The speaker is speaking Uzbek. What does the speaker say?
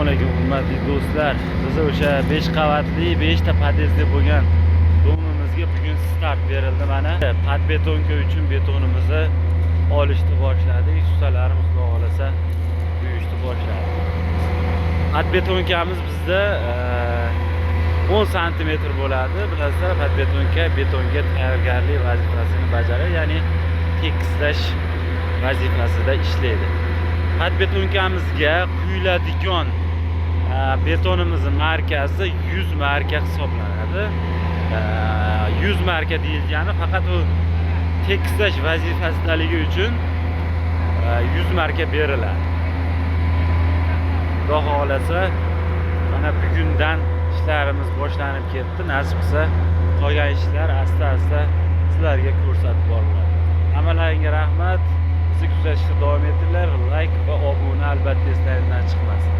Alaykum, hurmatli do'stlar. Biz o'sha 5 qavatli, 5 ta podyezdli bo'lgan domimizga bugun start berildi mana. Подбетонка uchun betonimizni olishni boshladik. Ustalarimiz, xudo xohlasa, quyishni boshladi. Подбетонка miz bizda 10 santimetr bo'ladi. Bilasizlar, подбетонка betonga tayyorgarlik vazifasini bajaradi, ya'ni tekislash vazifasida ishlaydi. Подбетонка mizga quyiladigan betonimizni markasi 100 marka hisoblanadi. 100 marka deyilgani faqat u tekislash vazifasidaligi uchun 100 marka beriladi. Xudo xohlasa, mana bugundan ishlarimiz boshlanib ketdi. Nasib qilsa, qolgan ishlar asta-asta sizlarga ko'rsatib boriladi. Hammalaringga rahmat. Bizni kuzatishda davom etinglar. Layk va obuna albatta eslaringdan chiqmasin.